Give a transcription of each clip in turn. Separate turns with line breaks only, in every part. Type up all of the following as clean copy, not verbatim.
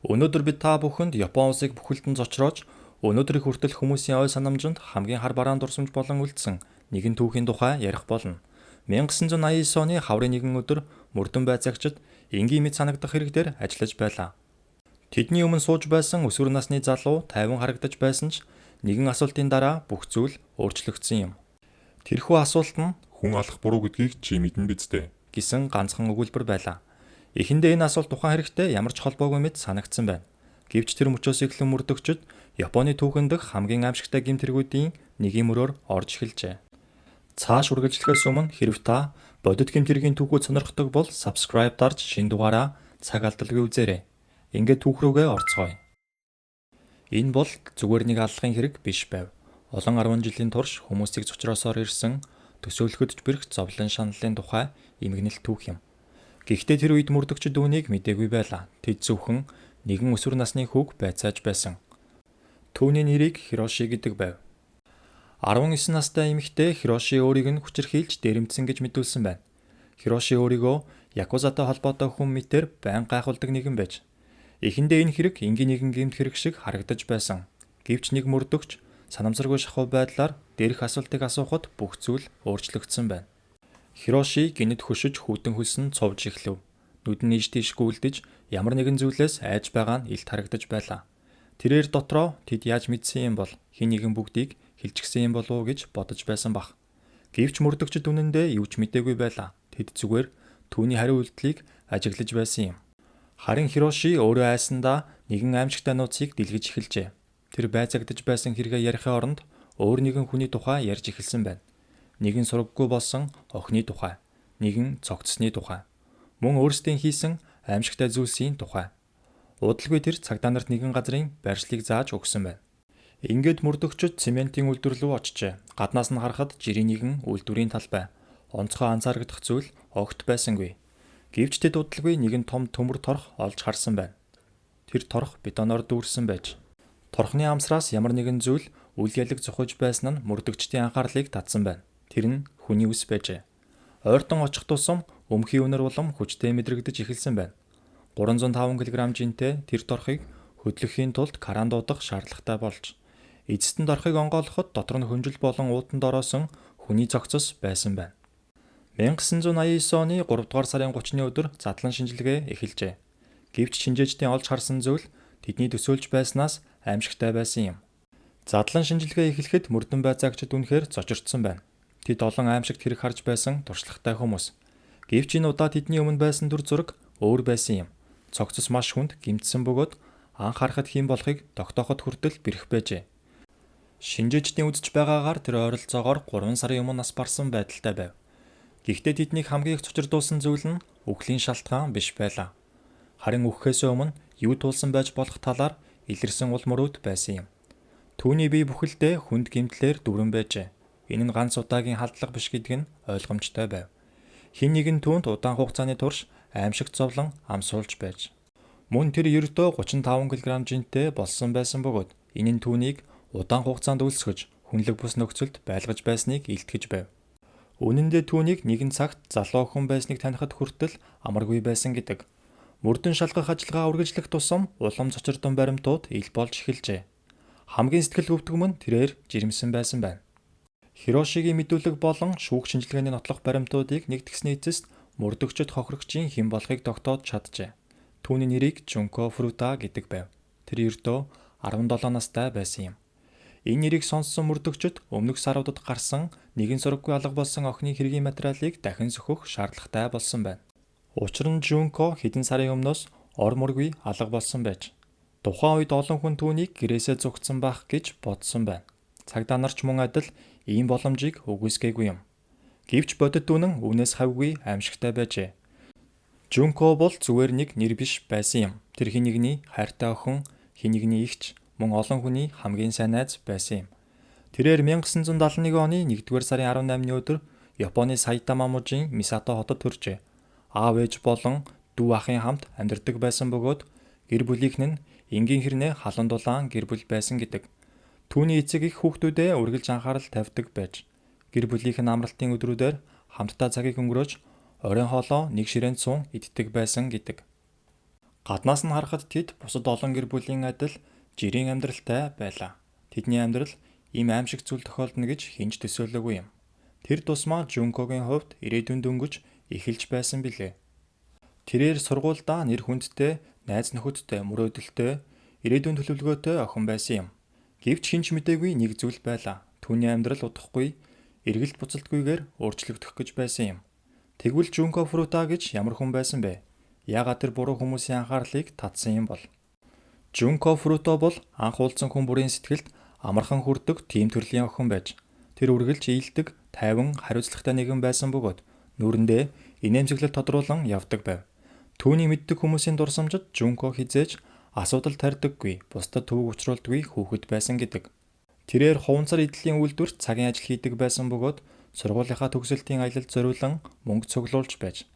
Өнөөдөр бид та бүхэнд Япон улсыг бүхэлдэн зочроож, өнөөдрийг хүртэл хүмүүсийн ой санамжинд хамгийн хар бараан дурсамж болон үлдсэн нэгэн түүхийн тухай ярих болно. 1989 оны хаврын нэгэн өдөр мөрдөн байцаагчид энгийн мэт санагдах хэрэг дээр ажиллаж байлаа. Тэдний өмнө сууж байсан өсвөр насны залуу тайван харагдаж байсан ч нэгэн асуултын дараа бүх зүйл өөрчлөгдсөн юм. Тэрхүү асуулт нь
"Хүн алах буруу гэдгийг чи мэднэ биз дээ?"
гэсэн ганцхан өгүүлбэр байлаа. Эхэндээ энэ асуулт тухайн хэрэгтэй ямар ч холбоогүй мэт санагдсан байна. Гэвч тэр мөчөөс эхлэн мөрдөгчид Японы түүхэн дэх хамгийн аимшигтай гэмт хэрэгүүдийн нэгийн мөрөөр орж эхэлжээ. Цааш үргэлжлэхээс өмнө хэрв та бодит гэмт хэргийн түүхүүд сонирхдог бол subscribe дарж шинэ дугаараа цаг алдалгүй үзээрэй. Ингээд түүх рүүгээ орцгоё. Энэ бол зүгээр нэг аллагын хэрэг биш байв. Олон 10 жилийн турш хүмүүсийг зочроосоор ирсэн төсөөлөхөд ч бэрх зовлон шаналлын тухай эмгэнэлт түүх юм. Гэхдээ тэр үед мөрдөгчид үүнийг мдээгүй байлаа. Тэд зөвхөн нэгэн өсвөр насны хүүг байцааж байсан. Түүний нэрийг Хироши гэдэг байв. 19 настай эмэгтэй Хироши өөрийг нь хүчирхийлж дээрэмдсэн гэж мэдүүлсэн байна. Хироши өөрийгөө Якузатай холбоотой хүн мэтээр байн гайхуулдаг нэгэн байж. Эхэндээ энэ хэрэг энгийн нэгэн гэмт хэрэг шиг харагдаж байсан. Гэвч нэг мөрдөгч санамсаргүй шахуу байдлаар дээрх асуултыг асуухад бүх зүйл өөрчлөгдсөн байна. Хироши гэнэт хөшиж, хүйтэн хөлс нь цувж эхлэв. Нүд нь ийш тийш гүйлдэж, ямар нэгэн зүйлээс айж байгаа нь илт харагдаж байлаа. Тэрээр дотроо тэд яаж мэдсэн юм бол, хэн нэгэн бүгдийг хэлчихсэн юм болов уу гэж бодож байсан байх. Гэвч мөрдөгчид үнэндээ юу ч мдээгүй байлаа. Тэд зүгээр түүний хариу үйлдэлийг ажиглаж байсан юм. Харин Хироши өөрөө айсандаа нэгэн аимшигтай нууцыг дэлгэж эхэлжээ. Тэр байцаагдаж байсан хэрэгээ ярихын оронд өөр нэгэн хүний тухай ярьж эхэлсэн байна. Нэгэн сураггүй болсон охины тухай, нэгэн цогцсны тухай, мөн өөрсдийн хийсэн аимшигтай зүйлсийн тухай. Удалгүй тэр цагдаа нарт нэгэн газрын байршлыг зааж өгсөн байна. Ингээд мөрдөгчид цементийн үйлдвэр рүү очжээ. Гаднаас нь харахад жирийн нэгэн үйлдвэрийн талбай. Онцгой анзаарагдах зүйл огт байсангүй. Гэвч тэд удалгүй нэгэн том төмөр торх олж харсан байна. Тэр торх бетоноор дүүрсэн байж. Торхны амсраас ямар нэгэн зүйл үл ялэг зухаж байсан нь мөрдөгчдийн анхаарлыг татсан байна. Тэр нь хүний үс байжээ. Ойртон очих тусам өмхий үнэр улам хүчтэй мэдрэгдэж эхэлсэн байна. 305 кг жинтэй тэр торхыг хөдлөхийн тулд кран дуудах шаардлагатай болж, эцэст нь торхыг онгойлгоход дотор нь хөнжил болон уутанд ороосон хүний цогцос байсан байна. 1989 оны 3 дугаар сарын 30-ны өдөр задлан шинжилгээ эхэлжээ. Гэвч шинжээчдийн олж харсан зүйл тэдний төсөөлж байснаас аимшигтай байсан юм. Задлан шинжилгээ эхлэхэд мөрдөн байцаагчид үнэхээр зочирдсон байна. Тэд олон аимшигт хэрэг харж байсан туршлагатай хүмүүс. Гэвч энэ удаа тэдний өмнө байсан дүр зураг өөр байсан юм. Цогцос маш хүнд гэмтсэн бөгөөд анх харахад хэн болохыг тогтооход хүртэл бэрх байжээ. Шинжээчдийн үзэж байгаагаар тэр ойролцоогоор 3 сарын өмнө нас барсан байдалтай байв. Гэхдээ тэднийг хамгийн их цочирдуулсан зүйл нь үхлийн шалтгаан биш байлаа. Харин үхэхээс өмнө юу туулсан байж болох талаар илэрсэн ул мөрүүд байсан юм. Түүний бие бүхэлдээ хүнд гэмтлээр дүүрэн байжээ. Энэ нь ганц удаагийн халдлага биш гэдг нь ойлгомжтой байв. Хэн нэгэн түүнд удаан хугацааны турш аимшигт зовлон амсуулж байж. Мөн тэр ердөө 35 кг жинтэй болсон байсан бөгөөд энэ нь түүнийг удаан хугацаанд өлсгөж, хүнлэг бус нөхцөлд байлгаж байсныг илтгэж байв. Үнэн дээр түүнийг нэгэн цагт залуу охин байсныг танихад хүртэл амаргүй байсан гэдэг. Мөрдөн шалгах ажиллагаа үргэлжлэх тусам улам цочирдон баримтууд ил болж эхэлжээ. Хамгийн сэтгэл өвдгөм нь тэрээр жирэмсэн байсан байна. Хирошигийн мэдүүлэг болон шүүх шинжилгээний нотлох баримтуудыг нэгтгэсний эцэст мөрдөгчид хохирогчийн хэн болохыг тогтоож чаджээ. Түүний нэрийг Жунко Фурута гэдэг байв. Тэр ердөө 17 настай байсан юм. Энэ нэрийг сонссон мөрдөгчид өмнөх саруудад гарсан нэгэн сураггүй алга болсон охины хэргийн материалыг дахин сөхөх шаардлагатай болсон байна. Учир нь Жунко хэдэн сарын өмнөөс ор мөргүй алга болсон байж. Тухайн үед олон хүн түүнийг гэрээсээ зугтсан байх гэж бодсон байна. Цагдаа нар ч мөн адил ийм боломжийг үгүйсгээгүй юм. Гэвч бодит үнэн үүнээс хавьгүй аимшигтай байжээ. Жунко бол зүгээр нэг нэр биш байсан юм. Тэр хэн нэгний хайртай охин, хэн нэгний эгч, мөн олон хүний хамгийн сайн найз байсан юм. Тэрээр 1971 оны 1-р сарын 18-ны өдөр Японы Сайтама мужийн Мисато хотод төржээ. Аав ээж болон дүү ахын хамт амьдардаг байсан бөгөөд гэр бүлийнх нь энгийн хэрнээ халуун дулаан гэр бүл байсан гэдэг. Түүний эцэг эх хүүхдүүдээ үргэлж анхаарал тавьдаг байж, гэр бүлийнх нь амралтын өдрүүдээр хамтдаа цагийг өнгөрөөж, оройн хоолоо нэг ширээнд суун иддэг байсан гэдэг. Гаднаас нь харахад тэд бусад олон гэр бүлийн адил жирийн амьдралтай байлаа. Тэдний амьдрал ийм аймшиг зүйл тохиолдоно гэж хэн ч төсөөлөөгүй юм. Тэр тусмаа Жункогийн хувьд ирээдүйн дөнгөж эхэлж байсан билээ. Тэрээр сургуульдаа нэр хүндтэй, найз нөхөдтэй, мөрөөдөлтэй, ирээдүйн төлөвлөгөөтэй охин байсан юм. Гэвч хэн ч мэдээгүй нэг зүйл байлаа. Түүний амьдрал удахгүй эргэлт буцалтгүйгээр өөрчлөгдөх гэж байсан юм. Тэгвэл Жунко Фурута гэж ямар хүн байсан бэ? Яагаад тэр буруу хүмүүсийн анхаарлыг татсан юм бол? Жунко Фурута бол анх уулзсан хүн бүрийн сэтгэлд амархан хүрдэг тийм төрлийн охин байж тэр үргэлж ийдэг, тайван, хариуцлагатай нэгэн байсан бөгөөд нүүрэндээ инээмсэглэл тодруулан явдаг байв. Түүний мэддэг хүмүүсийн дурсамжид Жунко хэзээ ч асуудал тарьдаггүй, бусдад төвөг учруулдаггүй хүүхэд байсан гэдэг. Тэрээр хуванцар эдлийн үйлдвэрт цагийн ажил хийдэг байсан бөгөөд сургуулийнхаа төгсөлтийн аялалд зориулан мөнгө цуглуулж байж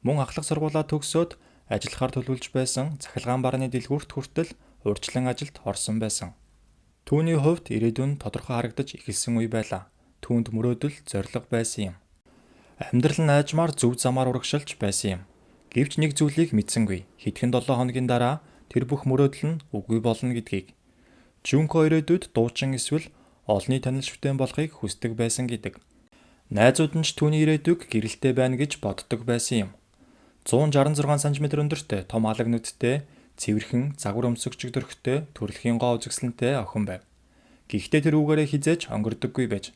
мөн ахлах сургуулаа төгсөөд ажиллахаар төлөвлөж байсан цахилгаан барааны дэлгүүрт хүртэл урьдчилан ажилд орсон байсан. Түүний хувьд ирээдүйн тодорхой харагдаж эхэлсэн үе байлаа. Түүнд мөрөөдөл, зорилго байсан юм. Амьдрал нь аажмаар зөв замаар урагшилж байсан юм. Гэвч нэг зүйлийг мэдсэнгүй. Хэдхэн 7 хоногийн дараа тэр бүх мөрөөдөл нь үгүй болно гэдгийг. Жунко ирээдүйд дуучин эсвэл олонний танил шүтэн болохыг хүсдэг байсан гэдэг. Найзууд нь ч түүний ирээдүйг гэрэлтэй байна гэж боддог байсан юм. 166 см өндөртэй, том алаг нүдтэй, цэвэрхэн, загвар өмсөгчөг төрхтэй, төрөлхийн гоо үзэсгэлэнтэй охин байв. Гэхдээ тэр үүгээрээ хэзээ ч онгордоггүй байж.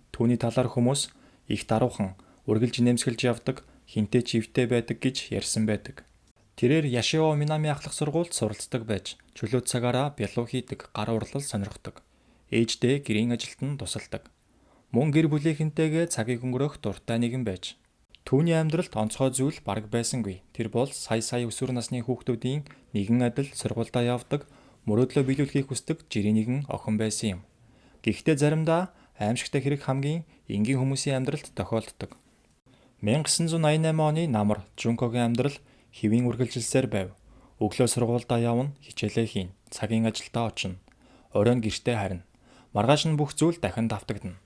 Түүний талаар хүмүүс их даруухан, үргэлж инээмсэглэж явдаг, хэнтэй ч ивтэй байдаг гэж ярьсан байдаг. Тэрээр Яшио Минами ахлах сургуульд суралцдаг байж, чөлөө цагаараа бялуу хийдэг, гар урлал сонирхдог. Ээждээ гэрийн ажилд нь тусалдаг. Мөн гэр бүлийнхэнтэйгээ цагийг өнгөрөөх дуртай нэгэн байж. Түүний амьдралд онцгой зүйл бараг байсангүй. Тэр бол сая сая өсвөр насны хүүхдүүдийн нэгэн адил сургуульдаа явдаг, мөрөөдлөө биелүүлэхийг хүсдэг жирийн нэгэн охин байсан юм. Гэхдээ заримдаа аймшигтай хэрэг хамгийн энгийн хүмүүсийн амьдралд тохиолддог. 1988 оны намар Жункогийн амьдрал хэвийн үргэлжилсээр байв. Өглөө сургуульдаа явна, хичээлээ хийнэ, цагийн ажилдаа очино. Оройн гэртээ харина. Маргааш нь бүх зүйл дахин давтагдана.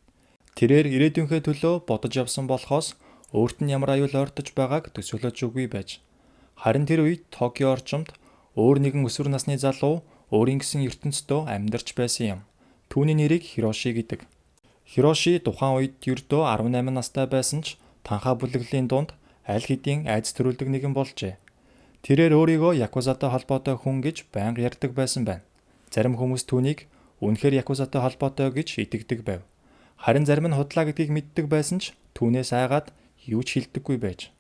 Тэрээр ирээдүйнхээ төлөө бодож явсан болохоос өөрт нь ямар аюул ойртож байгааг төсөөлөж үгүй байж. Харин тэр үед Токио орчимд өөр нэгэн өсвөр насны залуу өөрийн гэсэн ертөнцийн амьдарч байсан юм. Түүний нэрийг Хироши гэдэг. Хироши тухайн үед ердөө 18 настай байсан ч танхаа бүлэглэлийн дунд аль хэдийн айдас төрүүлдэг нэгэн болжээ. Тэрээр өөрийгөө якузатай холбоотой хүн гэж байнга ярьдаг байсан байна. Зарим хүмүүс түүнийг үнэхээр якузатай холбоотой гэж итгэдэг байв. Харин зарим нь худлаа гэдгийг мэддэг байсан ч түүнээс айгаад юу ч хэлдэггүй байж.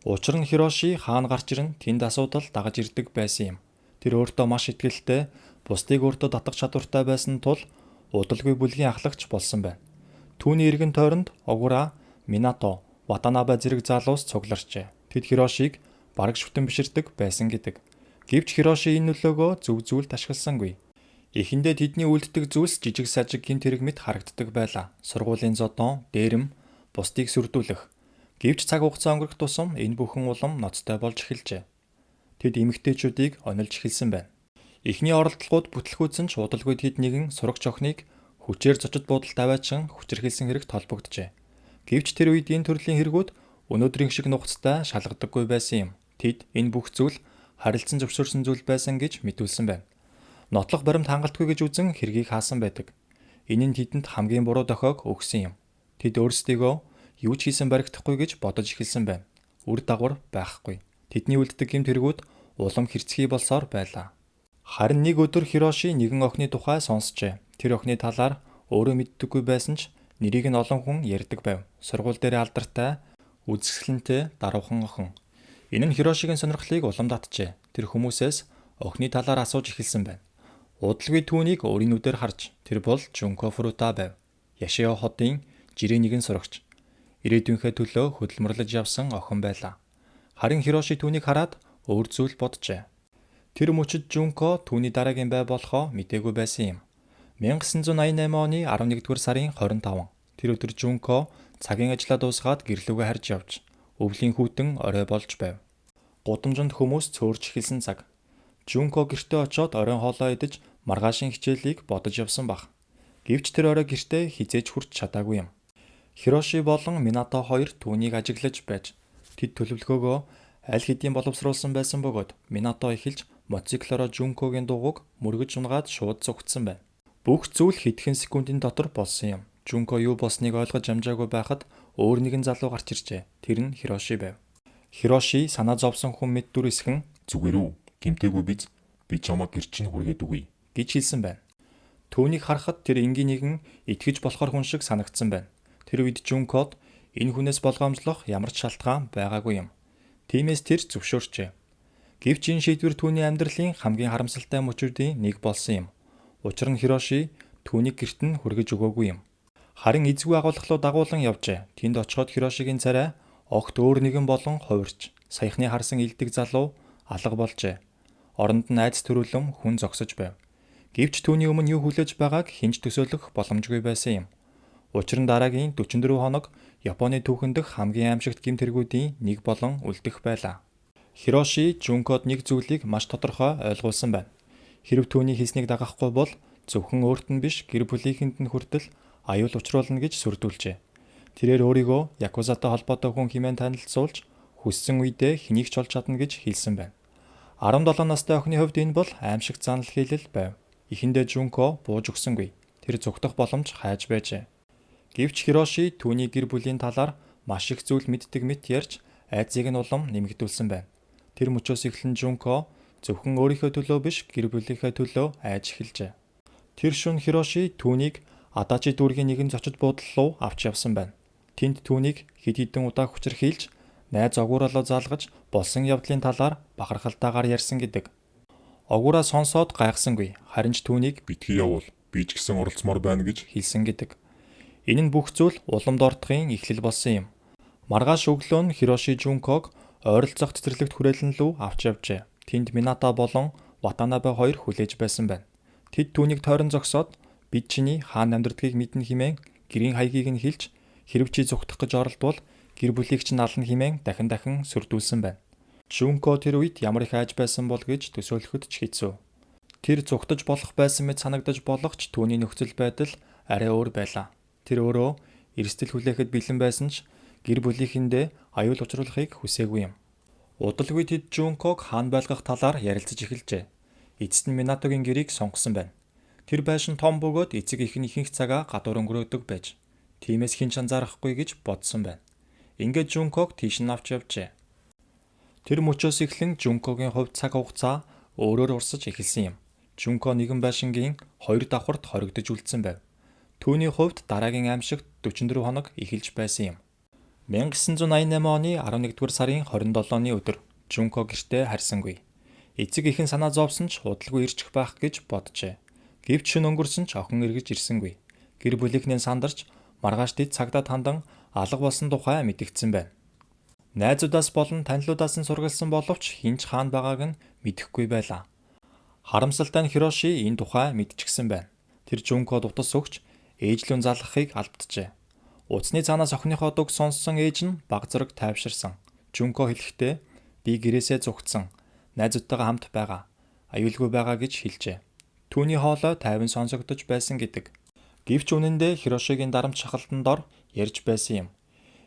Учир нь Хироши хаана гарч ирэн тэнд асуудал дагаж ирдэг байсан юм. Тэр өөртөө маш итгэлтэй, бусдыг өөртөө татах чадвартай байсан тул удалгүй бүлгийн ахлагч болсон байна. Түүний эргэн тойронд Огура, Минато, Ватанабе зэрэг залуус цугларчээ. Тэд Хирошиг бараг шүтэн биширдэг байсан гэдэг. Гэвч Хироши энэ нөлөөгөө зөв зүйлд ашигласангүй. Эхэндээ тэдний үйлддэг зүйлс жижиг сажиг гэмт хэрэг мэт харагддаг байлаа. Сургуулийн зодон, дээрэм, бусдыг сүрдүүлэх. Гэвч цаг хугацаа өнгөрөх тусам энэ бүхэн улам ноцтой болж эхэлжээ. Тэд эмэгтэйчүүдийг онилж эхэлсэн байна. Эхний оролдлогууд бүтлгүүцэн ч удалгүй тэд нэгэн сурагч охиныг хүчээр зочид буудалд аваачин хүчирхийлсэн хэрэг толбогджээ. Гэвч тэр үед энэ төрлийн хэрэгүүд өнөөдрийн шиг нухацтай шалгадаггүй байсан юм. Тэд энэ бүх зүйл харилцан зөвшөөрсөн зүйл байсан гэж мэдүүлсэн байна. Нотлох баримт хангалтгүй гэж үзэн хэргийг хаасан байдаг. Энэ нь тэдэнд хамгийн буруу дохиог өгсөн юм. Тэд өөрсдийгөө юу ч хийсэн баригдахгүй гэж бодож эхэлсэн байна. Үр дагавар байхгүй. Тэдний үлддэг гэмт хэрэгүүд улам хэрцгий болсоор байлаа. Харин нэг өдөр Хироши нэгэн охины тухай сонсчээ. Тэр охины талаар өөрөө мэддэггүй байсан ч нэрийг нь олон хүн ярьдаг байв. Сургууль дээр алдартай, үзэсгэлэнтэй даруухан охин. Энэ нь Хирошигийн сонирхлыг улам татжээ. Тэр хүмүүсээс охины талаар асууж эхэлсэн байна. Удалгүй түүнийг өөрийн нүдээр харж тэр бол Жунко Фурута байв. Яшио хотын жирийн нэгэн сурагч. Ирээдүйнхээ төлөө хөдөлмөрлөж явсан охин байлаа. Харин Хироши түүнийг хараад өөр зүйл боджээ. Тэр мөчид Жунко түүний дараагийн бай болохоо мдээгүй байсан юм. 1988 оны 11-р сарын 25. Тэр өдөр Жунко цагийн ажлаа дуусгаад гэрлүүгээ харж явж өвлийн хүйтэн орой болж байв. Гудамжинд хүмүүс цөөрч эхэлсэн цаг. Жунко гэртээ очоод оройн хоолоо идэж маргаашийн хичээлийг бодож явсан баг. Гэвч тэр орой гэртээ хэзээ ч хүрч чадаагүй юм. Хироши болон Минато хоёр түүнийг ажиглаж байж тэд төлөвлөгөөгөө аль хэдийн боловсруулсан байсан бөгөөд Минато эхэлж мотоциклороо Жункогийн дугуйг мөргөж унгаад шууд зугтсан байна. Бүх зүйл хэдхэн секундын дотор болсон юм. Жунко юу болсныг ойлгож амжаагүй байхад өөр нэгэн залуу гарч иржээ. Тэр нь Хироши байв. Хироши санаа зовсон хүн мэт дүр эсхэн
"Зүгээр үү? Гэмтээгүй биз? Би чамайг гэр чинь хүргээд өгье"
гэж хэлсэн байна. Түүнийг харахад тэр энгийн нэгэн итгэж болохоор хүн шиг санагдсан байна. Тэр үед Жункод энэ хүнээс болгоомжлох ямар ч шалтгаан байгаагүй юм. Тиймээс тэр зөвшөөрчээ. Гэвч энэ шийдвэр түүний амьдралын хамгийн харамсалтай мөчүүдийн нэг болсон юм. Учир нь Хироши түүнийг гэрт нь хүргэж өгөөгүй юм. Харин эзгүй агуулгах руу дагуулан явжээ. Тэнд очиход Хирошигийн царай огт өөр нэгэн болон хувирч, саяхны харсан элдэг залуу алга болжээ. Оронд нь айдас төрүүлэн хүн зогсож байв. Гэвч түүний өмнө юу хүлээж байгааг хэн ч төсөөлөх боломжгүй байсан юм. Учир нь дараагийн 44 хоног Японы түүхэн дэх хамгийн аимшигт гэмт хэрэгүүдийн нэг болон үлдэх байлаа. Хироши Жункод нэг зүйлийг маш тодорхой ойлгуулсан байна. Хэрэв түүний хэлснийг дагахгүй бол зөвхөн өөрт нь биш, гэр бүлийнхэнд нь хүртэл аюул учруулна гэж сүрдүүлжээ. Тэрээр өөрийгөө Якузатай холбоотой хүн хэмээн танилцуулж, хүссэн үедээ хэнийг ч олж чадна гэж хэлсэн байна. 17 настай охины хувьд энэ бол аимшигт занал хийлэл байв. Эхэндээ Жунко бууж өгсөнгүй. Тэр зугтах боломж хайж байжээ. Гэвч Хироши түүний гэр бүлийн талаар маш их зүйл мэддэг мэт ярьж, айдсыг нь улам нэмэгдүүлсэн байна. Тэр мөчөөс эхлэн Жунко зөвхөн өөрийнхөө төлөө биш, гэр бүлийнхээ төлөө айж эхэлжээ. Тэр шөнө Хироши түүнийг Адачи дүүргийн нэгэн зочид буудлын руу авч явсан байна. Тэнд түүнийг хэд хэдэн удаа хүчирхийлж, найз Огуралуу заалгаж болсон явдлын талаар бахархалтайгаар ярьсан гэдэг. Огура сонсоод гайхсангүй. Харин ч түүнийг
"Битгий явуул. Би ч гэсэн оролцмоор байна" гэж
хэлсэн гэдэг. Энэ нь бүх зүйл улам дордохын эхлэл болсон юм. Маргааш өглөө нь Хироши Жунког ойролцоох цэцэрлэгт хүрээлэн лүү авч явжээ. Тэнд Минато болон Ватанабе хоёр хүлээж байсан байна. Тэд түүнийг тойрон зогсоод бид чиний хаана амьдардгийг мэднэ хэмээн гэрийн хаягийг нь хэлж, хэрэв чи зугтах гэж оролдвол гэр бүлийг чинь ална хэмээн дахин дахин сүрдүүлсэн байна. Жунко тэр үед ямар их айж байсан бол гэж төсөөлөхөд ч хэцүү. Тэр зугтаж болох байсан мэт санагдаж болох ч түүний нөхцөл байдал арай өөр байлаа. Тэр өөрөө эрсдэл хүлээхэд бэлэн байсан ч гэр бүлийнхэндээ аюул учруулахыг хүсээгүй юм. Удалгүй тэд Жунког хаана байлгах талаар ярилцаж эхэлжээ. Эцэст нь Минатогийн гэрийг сонгосон байна. Тэр байшин том бөгөөд эцэг эх нь ихэнх цагаа гадуур өнгөрөөдөг байж. Тиймээс хэн ч анзаарахгүй гэж бодсон байна. Ингээд Жунког тийш нь авч явжээ. Тэр мөчөөс эхлэн Жункогийн хувьд цаг хугацаа өөрөөр урсаж эхэлсэн юм. Жунко нэгэн байшингийн хоёр давхарт хоригдож үлдсэн байв. Түүний хувьд дараагийн аимшигт 44 хоног эхэлж байсан юм. 1988 оны 11-р сарын 27-ны өдөр Жунко гэртээ харьсангүй. Эцэг эхэн санаа зовсон ч удалгүй ирчих байх гэж боджээ. Гэвч шөнө өнгөрсөн ч охин эргэж ирсэнгүй. Гэр бүлийнхнээ сандарч маргааш тэд цагдаад хандан алга болсон тухай мэдэгдсэн байна. Найзуудаас болон танилуудаас нь сургалсан боловч хэн ч хаана байгааг нь мэдэхгүй байлаа. Харамсалтай нь Хироши энэ тухай мэдчихсэн байна. Тэр Жункод утас өгч ээж лүү залгахыг албаджээ. Утасны цаанаас охиныхоо дууг сонссон ээж нь баг зэрэг тайвширсан. Жунко хэлэхдээ би гэрээсээ зугтсан. Найзуудтайгаа хамт байгаа. Аюулгүй байгаа гэж хэлжээ. Түүний хоолой тайван сонсогдож байсан гэдэг. Гэвч үнэндээ Хирошигийн дарамт шахалтан дор ярьж байсан юм.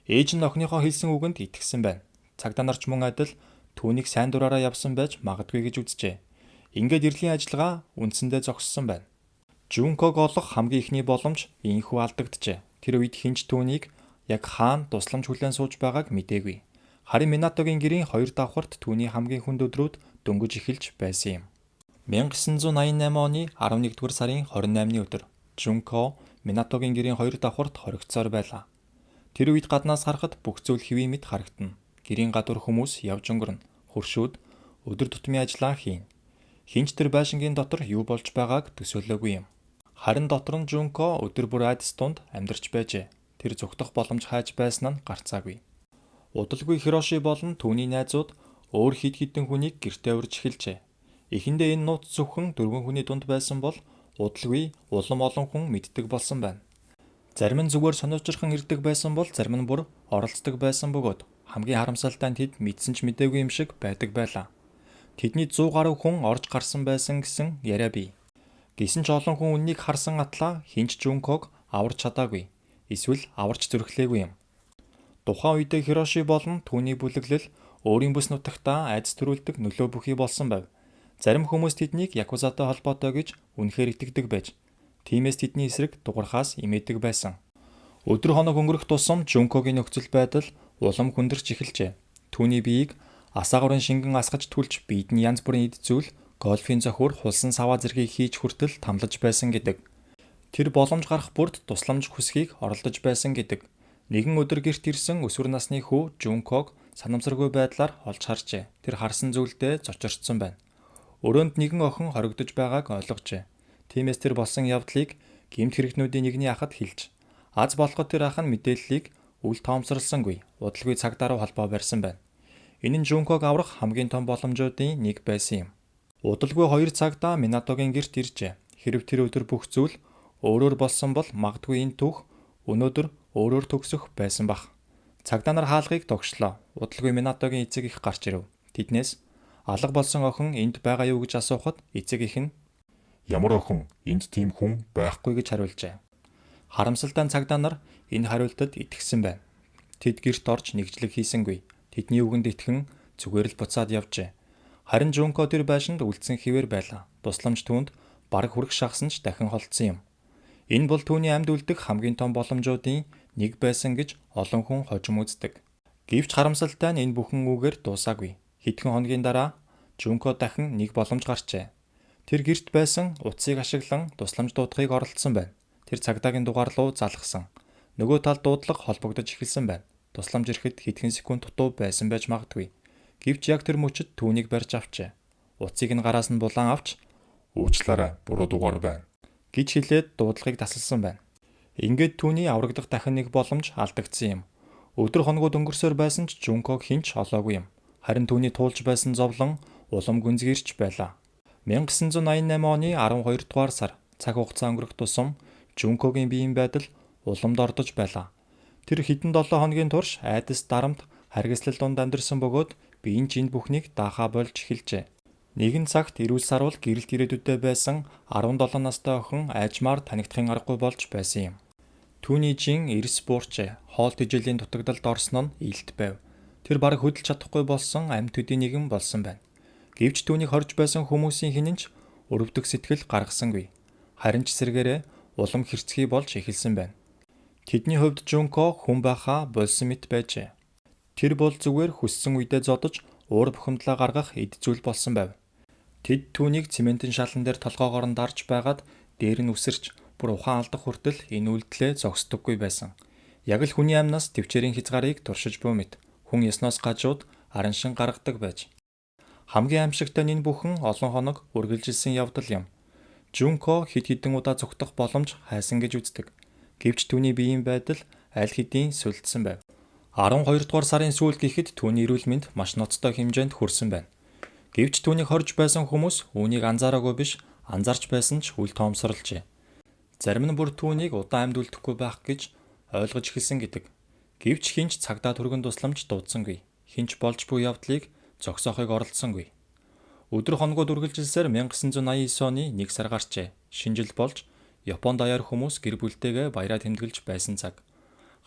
Ээж нь охиныхоо хэлсэн үгэнд итгэсэн байна. Цагдаа нар ч мөн адил түүнийг сайн дураараа явсан байж магадгүй гэж үзжээ. Ингээд эрлийн ажиллагаа үндсэндээ зогссон байна. Жунког олох хамгийн эхний боломж ийнхүү алдагджээ. Тэр үед хэн ч түүнийг яг хаана тусламж хүлээн сууж байгааг мдээгүй. Харин Минатогийн гэрийн хоёр давхарт түүний хамгийн хүнд өдрүүд дөнгөж эхэлж байсан юм. 1988 оны 11-р сарын 28-ны өдөр Жунко Минатогийн гэрийн хоёр давхарт хоригдсоор байлаа. Тэр үед гаднаас харахад бүх зүйл хэвийн мэт харагдана. Гэрийн гадуур хүмүүс явж өнгөрнө. Хөршүүд өдөр тутмын ажлаа хийнэ. Хэн ч тэр байшингийн дотор юу болж байгааг төсөөлөөгүй юм. Харин дотор нь Жунко өдөр бүр айдас дунд амьдарч байжээ. Тэр зугтах боломж хайж байсан нь гарцаагүй. Удалгүй Хироши болон түүний найзууд өөр хэд хэдэн хүнийг гэртээ урьж эхэлжээ. Эхэндээ энэ нууц зөвхөн дөрвөн хүний дунд байсан бол удалгүй улам олон хүн мэддэг болсон байна. Зарим нь зүгээр сониучирхан ирдэг байсан бол зарим нь бүр оролцдог байсан бөгөөд хамгийн харамсалтай нь тэд мэдсэн ч мдээгүй юм шиг байдаг байлаа. Тэдний 100 гаруй хүн орж гарсан байсан гэсэн яриа бий. Гэсэн ч олон хүн үннийг харсан атлаа хэн ч Жунког аварч чадаагүй. Эсвэл аварч зүрхлээгүй юм. Тухайн үедээ Хироши болон түүний бүлэглэл өөрийн бүс нутагтаа айдас төрүүлдэг нөлөө бүхий болсон байв. Зарим хүмүүс тэднийг якузатай холбоотой гэж үнэхээр итгэдэг байж, тиймээс тэдний эсрэг дугарахаас эмээдэг байсан. Өдөр хоног өнгөрөх тусам Жункогийн нөхцөл байдал улам хүндэрч эхэлжээ. Түүний биеийг асаагуурын шингэн асгаж түлж биед нь янз бүрийн эд зүйл, гольфийн зохиур, хулсан саваа зэргийг хийж хүртэл тамлаж байсан гэдэг. Тэр боломж гарах бүрд тусламж хүсхийг оролдож байсан гэдэг. Нэгэн өдөр гэрт ирсэн өсвөр насны хүү Жунког санамсаргүй байдлаар олж харжээ. Тэр харсан зүйлдээ зочирдсон байна. Өрөөнд нэгэн охин хоригдож байгааг ойлгожээ. Тиймээс тэр болсон явдлыг гэмт хэрэгтнүүдийн нэгний ахад хэлж, аз болоход тэр ах нь мэдээллийг үл тоомсорлсонгүй. Удалгүй цаг даруу холбоо барьсан байна. Энэ нь Жунког аврах хамгийн том боломжуудын нэг байсан юм. Удалгүй 2 цагтаа Минатогийн гэрт иржээ. Хэрв тэр өдөр бүх зүйл өөрөөр болсон бол магадгүй энэ түүх өнөөдөр өөрөөр төгсөх байсан бах. Цагдаа нар хаалгыг тогшлоо. Удалгүй Минатогийн эцэг их гарч ирэв. Тэднээс алга болсон охин энд байгаа юу гэж асуухад эцэг их нь
Ямар охин? Энд тийм хүн байхгүй.
байхгүй гэж хариулжээ. Харамсалтай нь цагдаа нар энэ хариултад итгэсэн байна. Тэд гэрт орж нэгжлэг хийсэнгүй. Тэдний үгэнд итгэн зүгээр л буцаад явжээ. Харин Жунко тэр байшинд үлдсэн хэвээр байлаа. Тусламж түүнд бараг хүрэх шахсан ч дахин холдсон юм. Энэ бол түүний амьд үлдэх хамгийн том боломжуудын нэг байсан гэж олон хүн хожим үздэг. Гэвч харамсалтай нь энэ бүхэн үгээр дуусаагүй. Хэдхэн хоногийн дараа Жунко дахин нэг боломж гарчээ. Тэр гэрт байсан утсыг ашиглан тусламж дуудахыг оролдсон байна. Тэр цагдаагийн дугаар руу залгасан. Нөгөө талд дуудлага холбогдож эхэлсэн байна. Тусламж ирэхэд хэдхэн секунд дутуу байсан байж магадгүй. Гэвч яг тэр мөчид түүнийг барьж авчээ. Утсыг нь гараас нь булан авч
Уучлаарай, буруу дугаар байна.
гэж хэлээд дуудлагыг тасалсан байна. Ингээд түүний аврагдах дахин нэг боломж алдагдсан юм. Өдөр хоногуд өнгөрсөөр байсан ч Жунког хэн ч олоогүй юм. Харин түүний туулж байсан зовлон улам гүнзгийрч байлаа. 1988 оны 12 дугаар сар цаг хугацаа өнгөрөх тусам Жункогийн биеийн байдал уламд ордож байлаа. Тэр хэдэн 7 хоногийн турш айдас дарамт харгислал дунд амьдарсан бөгөөд биеийн ч энд бүхнийг даахаа болж эхэлжээ. Нэгэн цагт эрүүл саруул гэрэлт ирээдүйдээ байсан 17 настай охин айжмаар танигдахын аргагүй болж байсан юм. Түүний жин эрс буурчээ. Хоол тэжээлийн дутагдалд орсон нь илт байв. Тэр бараг хөдөлж чадахгүй болсон амьд төдий нэгэн болсон байна. Гэвч түүнийг хорж байсан хүмүүсийн хинэн ч өрөвдөх сэтгэл гаргасангүй. Харин ч сэргээрээ улам хэрцгий болж эхэлсэн байна. Тэдний хувьд Жунко хүн байхаа болсон мэт байжээ. Тэр бол зүгээр хүссэн үедээ зодож уур бухимдлаа гаргах эд зүйл болсон байв. Тэд түүнийг цементийн шалан дээр толгоогоор нь дарж байгаад дээр нь үсэрч бүр ухаан алдах хүртэл энэ үйлдэлээ зогсдоггүй байсан. Яг л хүний амнаас төвчээрийн хязгаарыг туршиж буй мэт хүн ясноос гажууд араншин гаргадаг байж. Хамгийн аимшигтай нь энэ бүхэн олон хоног үргэлжилсэн явдал юм. Жунко хэд хэдэн удаа зүхтах боломж хайсан гэж үздэг. Гэвч түүний биеийн байдал аль хэдийн сүлдсэн байв. 12 дугаар сарын сүүлд гэхэд түүний эрүүл мэнд маш ноцтой хэмжээнд хүрсэн байна. Гэвч түүнийг хорж байсан хүмүүс үүнийг анзаараагүй биш, анзаарч байсан ч үл тоомсорлжээ. Зарим нь бүр түүнийг удаан амьд үлдэхгүй байх гэж ойлгож эхэлсэн гэдэг. Гэвч хэн ч цагдаа түргэн тусламж дуудсангүй. Хэн ч болж буй явдлыг зогсоохыг оролдсонгүй. Өдөр хоногуд үргэлжилсээр 1989 оны 1 сар гарчээ. Шинэ жил болж Японд даяар хүмүүс гэр бүлтэйгээ баяраа тэмдэглэж байсан цаг.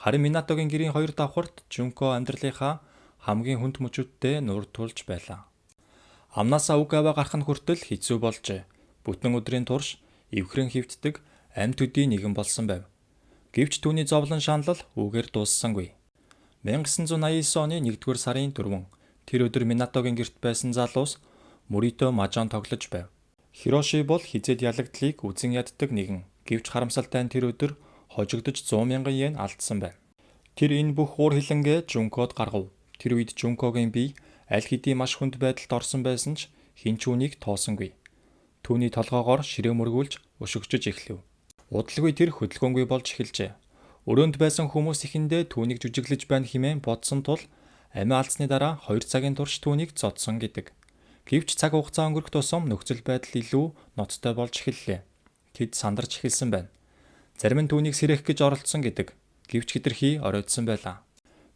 Харин Минатогийн гэрийн хоёр давхарт Жунко амьдралынхаа хамгийн хүнд мөчүүдтэй нуур тулж байлаа. Амнаасаа үг аваа гарах нь хүртэл хэцүү болжээ. Бүтэн өдрийн турш эвхрэн хэвтдэг амьд төдий нэгэн болсон байв. Гэвч түүний зовлон шаналл үүгээр дууссангүй. 1989 оны 1-р сарын 4 тэр өдөр Минатогийн гэрт байсан залуус Мөрито мажон тоглож байв. Хироши бол хизээд ялагдлыг үзен яддаг нэгэн. Гэвч харамсалтай нь тэр өдөр хожигдож 100 мянган йен алдсан байна. Тэр энэ бүх уур хилэнгээ Жункод гаргав. Тэр үед Жункогийн бие аль хэдийн маш хүнд байдалд орсон байсан ч хэн ч үүнийг тоосонгүй. Түүний толгоогоор ширээ мөргүүлж өшөгчөж эхлэв. Удалгүй тэр хөдөлгөөнгүй болж эхэлжээ. Өрөөнд байсан хүмүүс эхэндээ түүнийг жүжиглэж байна хэмээн бодсон тул амиа алдсны дараа 2 цагийн турш түүнийг зодсон гэдэг. Гэвч цаг хугацаа өнгөрөх тусам нөхцөл байдал илүү ноцтой болж эхэллээ. Тэд сандарч эхэлсэн байна. Зарим нь түүнийг сэрэх гэж оролдсон гэдэг. Гэвч хэтэрхий оройтсон байлаа.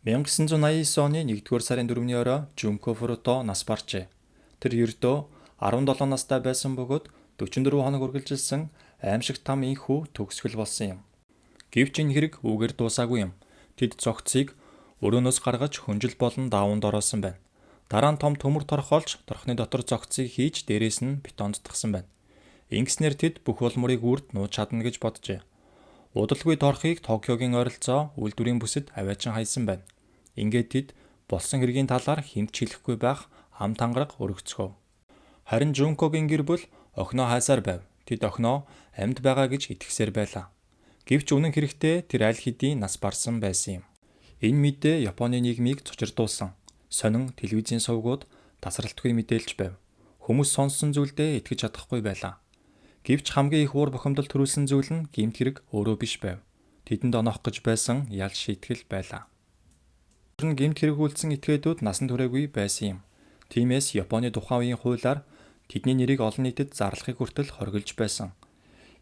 1989 оны 1-р сарын 4-ний орой Жунко Фурото нас барчээ. Тэр ердөө 17 настай байсан бөгөөд 44 хоног үргэлжилсэн аимшигт там энхүү төгсгөл болсон юм. Гэвч энэ хэрэг үүгээр дуусаагүй юм. Тэд цогцыг өрөөнөөс гаргаж хүнжил болон даавунд ороосон байна. Дараа нь том төмөр торх олж торхны дотор зогцыг хийж дээрээс нь бетон дутгасан байна. Ингэснээр тэд бүх улмөрийг үрд нууж чадна гэж боджээ. Удалгүй торхыг Токиогийн ойролцоо үйлдвэрийн бүсэд аваачин хайсан байна. Ингээд тэд болсон хэргийн талаар хэмт ч хэлэхгүй байх ам тангараг өргөцгөөв. Харин Жункогийн гэр бүл охиноо хайсаар байв. Тэд охиноо амьд байгаа гэж итгэсээр байлаа. Гэвч үнэн хэрэгтээ тэр аль хэдийн нас барсан байсан юм. Энэ мэдээ Японы нийгмийг цочирдуулсан. Сонин телевизийн сувгууд тасралтгүй мэдээлж байв. Хүмүүс сонссон зүйлдээ итгэж чадахгүй байлаа. Гэвч хамгийн их уур бухимдал төрүүлсэн зүйл нь гэмт хэрэг өөрөө биш байв. Тэдэнд оноох гэж байсан ял шийтгэл байлаа. Тэр нь гэмт хэрэг үйлдсэн этгээдүүд насан туршаагүй байсан юм. Тиймээс Японы тухайн үеийн хуулиар тэдний нэрийг олон нийтэд зарлахыг хүртэл хоригдож байсан.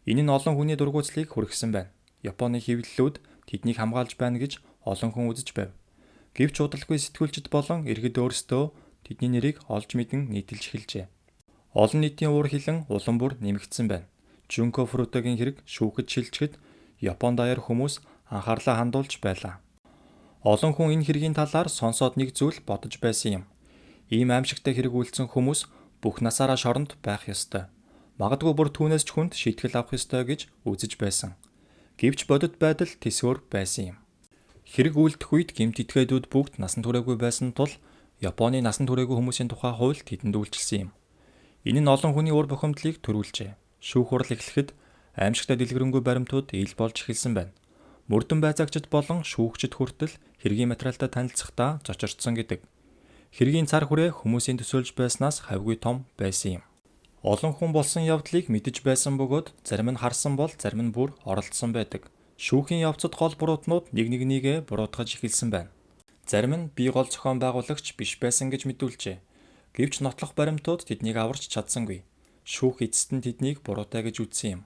Энэ нь олон хүний дургүйцлийг хүргэсэн байна. Японы хэвлэлүүд тэднийг хамгаалж байна гэж олон хүн үзэж байв. Гэвч удалгүй сэтгүүлчид болон иргэд өөрсдөө тэдний нэрийг олж мэдэн нийтэлж эхэлжээ. Олон нийтийн уур хилэн улам бүр нэмэгдсэн байна. Жунко Фурутагийн хэрэг шүүхэд шилжихэд Япон даяар хүмүүс анхаарлаа хандуулж байлаа. Олон хүн энэ хэргийн талаар сонсоод нэг зүйл бодож байсан юм. Ийм аимшигтай хэрэг үйлдсэн хүмүүс бүх насаараа шоронд байх ёстой. Магадгүй бүр түүнээс ч хүнд шийтгэл авах ёстой гэж үзэж байсан. Гэвч бодит байдал тэсвэр байсан юм. Хэрэг үйлдэх үед гэмт этгээдүүд бүгд насан туршаагүй байсан тул Японы насан туршаагүй хүмүүсийн тухай хууль тэдэнд үйлчилсэн юм. Энэ нь олон хүний уур бухимдлыг төрүүлжээ. Шүүх хурал эхлэхэд аимшигтай дэлгэрэнгүй баримтууд ил болж эхэлсэн байна. Мөрдөн байцаагчид болон шүүгчид хүртэл хэргийн материалтай танилцахдаа зочирдсон гэдэг. Хэргийн цар хүрээ хүмүүсийн төсөөлж байснаас хавьгүй том байсан юм. Олон хүн болсон явдлыг мэдэж байсан бөгөөд зарим нь харсан бол зарим нь бүр оролцсон байдаг. Шүүхийн явцад гол буруутнууд нэг нэгнийгээ буруутгаж эхэлсэн байна. Зарим нь би гол зохион байгуулагч биш байсан гэж мэдүүлжээ. Гэвч нотлох баримтууд тэднийг аварч чадсангүй. Шүүх эцэст нь тэднийг буруутай гэж үзсэн юм.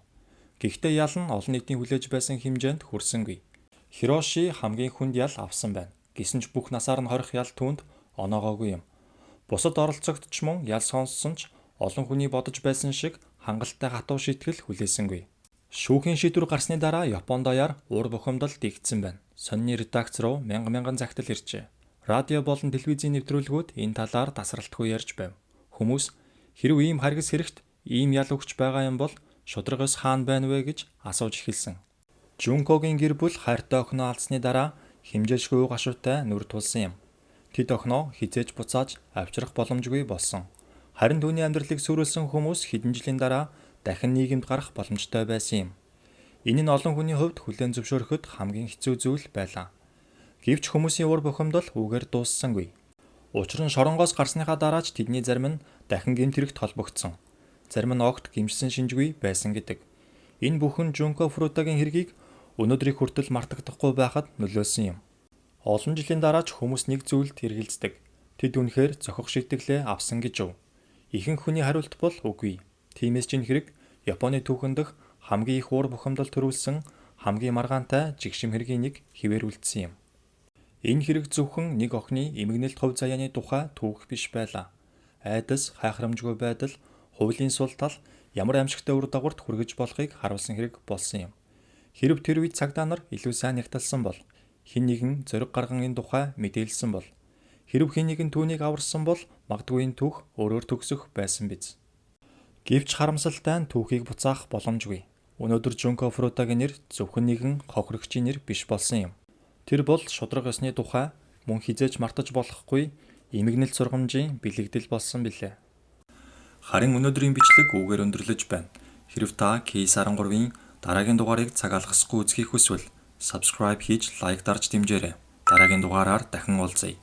Гэхдээ ял нь олон нийтийн хүлээж байсан хэмжээнд хүрсэнгүй. Хироши хамгийн хүнд ял авсан байна. Гэсэн ч бүх насаар нь хорих ял түүнд оноогоогүй юм. Бусад оролцогдч мөн ял сонссон ч олон хүний бодож байсан шиг хангалттай хатуу шийтгэл хүлээсэнгүй. Шүүхийн шийдвэр гарсны дараа Япон даяар уур бухимдал дэгдсэн байна. Сонины редакц руу мянга мянган захидал иржээ. Радио болон телевизийн нэвтрүүлгүүд энэ талаар тасралтгүй ярьж байв. Хүмүүс хэрв ийм харгас хэрэгт ийм ял өгч байгаа юм бол шударга ёс хаана байна вэ гэж асууж эхэлсэн. Жункогийн гэр бүл хайртай охиноо алдсны дараа хэмжээлшгүй уй гашуутай нүр тулсан юм. Тэд охиноо хэзээ ч буцааж авчрах боломжгүй болсон. Харин түүний амьдралыг сүрүүлсэн хүмүүс хэдэн жилийн дараа дахин нийгэмд гарах боломжтой байсан юм. Энэ нь олон хүний хувьд хүлээн зөвшөөрөхөд хамгийн хэцүү зүйл байлаа. Гэвч хүмүүсийн уур бухимдал үүгээр дууссангүй. Учир нь шоронгоос гарсныхаа дараа ч тэдний зарим нь дахин гэмт хэрэгт холбогдсон. Зарим нь огт гэмшсэн шинжгүй байсан гэдэг. Энэ бүхэн Жунко Фурутагийн хэргийг өнөөдрийг хүртэл мартагдахгүй байхад нөлөөлсөн юм. Олон жилийн дараа ч хүмүүс нэг зүйлд эргэлздэг. Тэд үнэхээр зохих шийтгэлээ авсан гэж юу? Ихэнх хүний хариулт бол үгүй. Тиймээс ч энэ хэрэг Японы түүхэн дэх хамгийн их уур бухимдал төрүүлсэн хамгийн маргаантай жигшим хэргийн нэг хэвээр үлдсэн юм. Энэ хэрэг зөвхөн нэг охины эмгэнэлт хувь заяаны тухай түүх биш байлаа. Айдас, хайхрамжгүй байдал, хуулийн сул тал ямар аимшигтай үр дагаварт хүргэж болохыг харуулсан хэрэг болсон юм. Хэрв тэр үед цагдаа нар илүү сайн нягталсан бол, хэн нэгэн зориг гарган энэ тухай мэдээлсэн бол, хэрв хэн нэгэн түүнийг аварсан бол магадгүй энэ түүх өөрөөр төгсөх байсан биз. Гэвч харамсалтай нь түүхийг буцаах боломжгүй. Өнөөдөр Жунко Фурутагийн нэр зөвхөн нэгэн хохирогчийн нэр биш болсон юм. Тэр бол шударга ёсны тухай мөн хэзээ ч мартаж болохгүй эмгэнэлт сургамжийн бэлэгдэл болсон билээ. Харин өнөөдрийн бичлэг үүгээр өндөрлөж байна. Хэрв та Case 13-ийн дараагийн дугаарыг цаг алгасахгүй үзэхийг хүсвэл subscribe хийж лайк дарж дэмжээрэй. Дараагийн дугаараар дахин уулзъя.